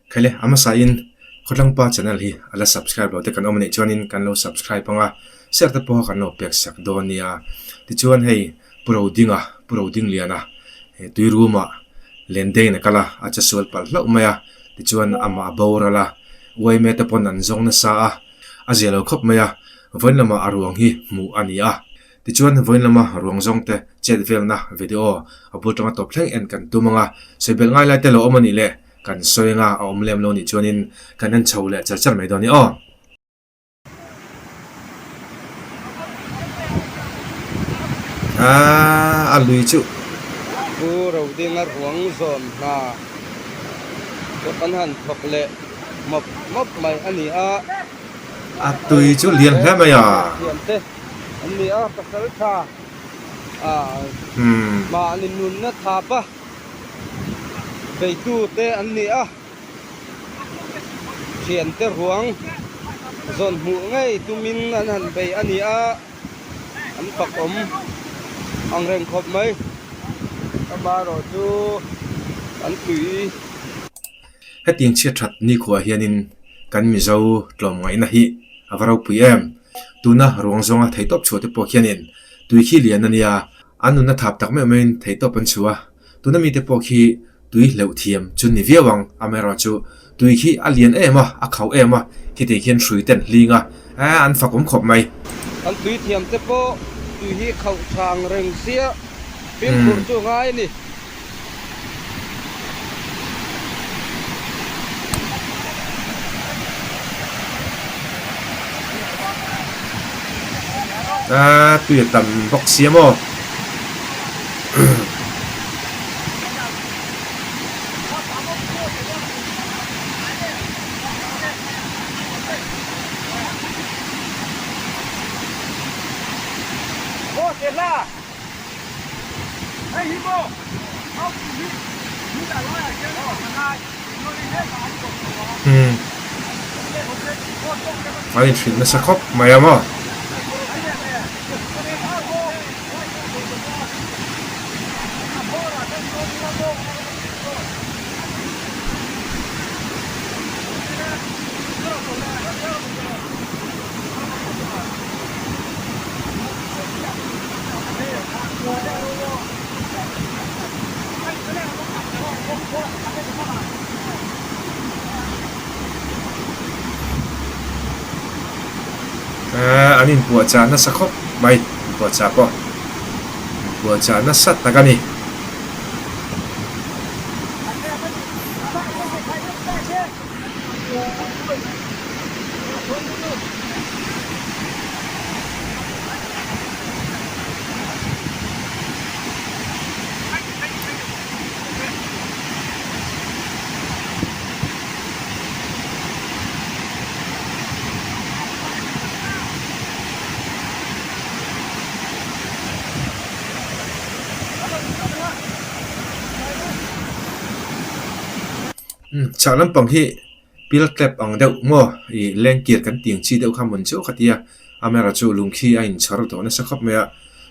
Khaile a hmasain Khawtlangpa channel hi a la subscribe lo te kan awm a nih chuanin kan lo subscribe ang a, share te pawh kan lo pek sak dawn nia. Tichuan hei Pu Rodinga, Pu Rodingliana he tui room ah Lendeng a kal a, a che sual palh hlauh mai a, tichuan amah a boral a, uaime te pawn an zawng nasa a, a zia lo khawp mai a, vawiin lamah a ruang hi hmuh a ni a. Tichuan vawiin lama ruang zawng te chet velna video a bul tanga tawp thleng en kan tum ang a, sawi belh ngai lai te lo awm a nih le kan sawi anga a awm lem lo nih chuanin kan en chho leh char char mai dawn a ni aw. Aaa a lui chu. Pu Rodinga ruang zawn hna chu kan han thawk leh mawp mawp mai a ni a. A tui chu lian hle mai a. Thiante an ni a, pasal tha mahni nunna thapa beitu te an ni a, thiante ruang zawn hmuh ngei tumin an han bei a ni a, an fak awm ang reng khawp mai. Amaherawhchu an tui. Hetiang chhiat that nikhua hianin kan Mizo tlawmngaihna hi a va ropui em? Tuna ruang zawnga theihtawp chhuah te pawh khianin tui khi lian a nia, an nunna thap tak meuh meuhin theihtawp an chhuah a, tuna mite pawh khi tui hleuh thiam chu ni viau ang, amaherawhchu tui khi a lian em a, a khauh em a, khitiang khian hrui ten hling a, an fak awm khawp mai. An tui thiam te pawh tui hi khauh tha ang reng sia, fimkhur chu a ngai a ni. A tui a tam bawk sia maw. Umm a inhrilh nasa khawp mai a maw. An inpuahchah nasa khawp mai inpuahchah pawh inpuahchah nasa tak a ni. Chah lampang hi pil tap ang deuh maw ih lengkir kan tih ang chi deuh kha mawn chiau kha tia amaherawh chu lung khi a inchhar tawh nasa khawp mai a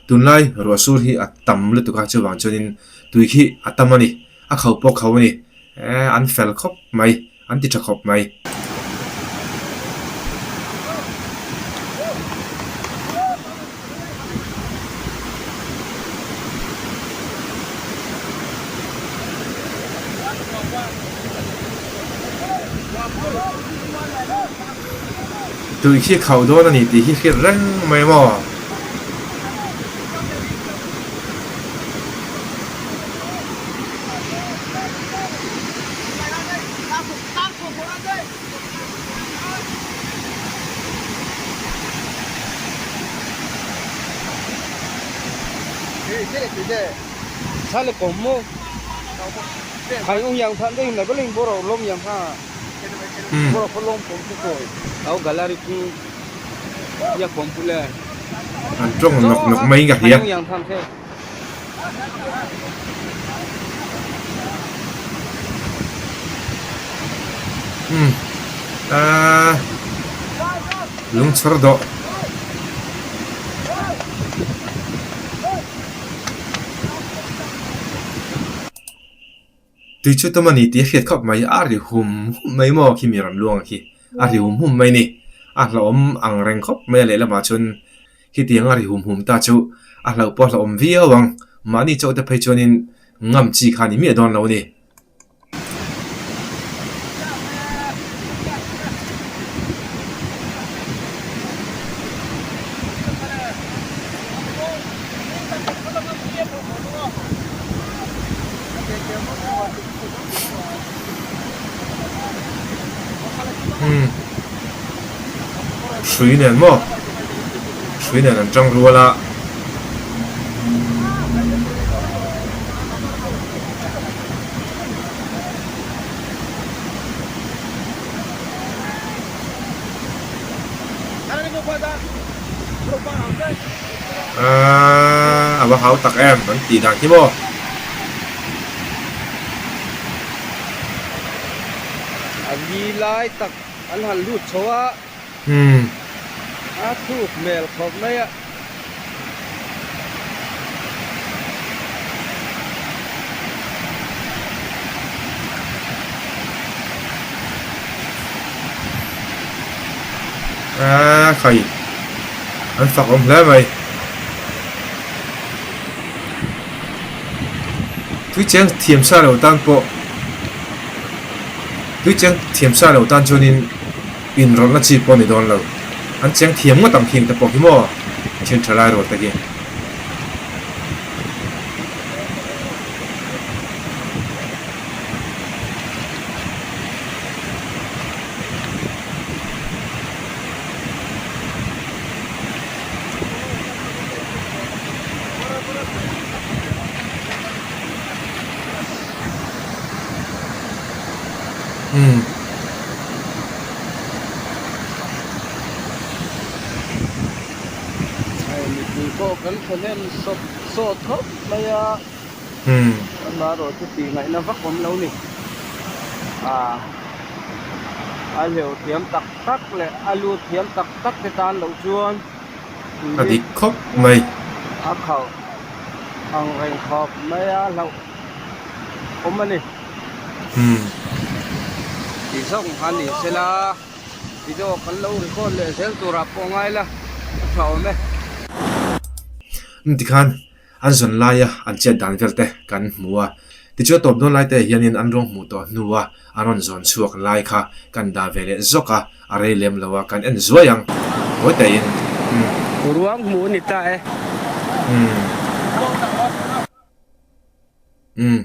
tunlai ruah sur hi a tam lutuk a chuvang chuanin tui khi a tam a ni a kho pawh kho a ni eh an fel khawp mai an ti tha khawp mai. Tui khi khauh dawn a ni tih hi hriat reng mai maw? An tawng nawk nawk mai in ka hria. Umm aaa lungchhawr dawh. Tui chu tum a ni tih a hriat khawp mai, a ri hum hum mai maw khi mi rawn luang khi, a ri hum hum mai ni. A hlauhawm ang reng khawp mai a lehlamah chuan hetiang a ri hum hum ta chu a hlauh pawh a hlauhawm viau ang, mahni chauh te phei chuanin ngam chi kha a ni miah dawn lo a ni. Umm hrui nen maw hrui nen an tang rual a. Aaa a va hau tak em an tih dan khi maw. A li lai tak an han lut chho a. Umm. A thuk hmel khawp mai a. Aaa khai an fak awm hle mai. Tui cheng thiam sa lo tan pawh tui cheng thiam sa lo tan chuanin inrawlhna chi pawh a ni dawn lo. An cheng thiam ngawt ang khing te pawh khi maw thian tha lai rual te khi. Umm. Hei mipui pawh kan thahnem sawt sawt khawp mai a. Umm. Amaherawhchu tih ngaihna vak awm lo ni. Ah a hleuh thiam tak tak leh a lut thiam tak tak te tan loh chuan A dik khawp mai. A khauh ang reng khawp mai a hlauh awm a ni. Umm. Tih zawng kha ni sela video kan lo record leh zel turah pawh ngai la a tha awm e. Umm tikhan An zawn laia an chet dan vel te kan hmu a, tichuan tawp dawn lai te hianin an ruang hmuh tawh hnua an rawn zawn chhuak lai kha kan dah ve leh zawk a, a rei lem lo a, kan en zuai ang tawi taiin. Umm. Ruang hmuh a ni ta e. Umm. Umm.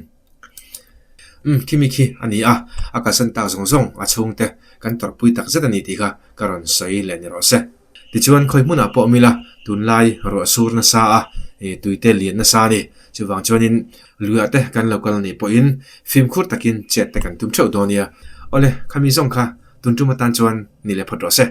Umm, khimi khi a ni a, a kalsan tak zawng zawng a chhungte kan tawrhpui tak zet a ni tih kha ka rawn sawi leh ni rawh se. Tichuan khawi hmunah pawh awm ila tunlai ruah sur nasa a, ih tuite lian nasa a ni. Chuvang chuanin luiah te kan lo kal anih pawhin fimkhur takin chet te kan tum theuh dawn nia. Awle, khami zawng kha tun tum atan chuan ni leh phawt rawh se.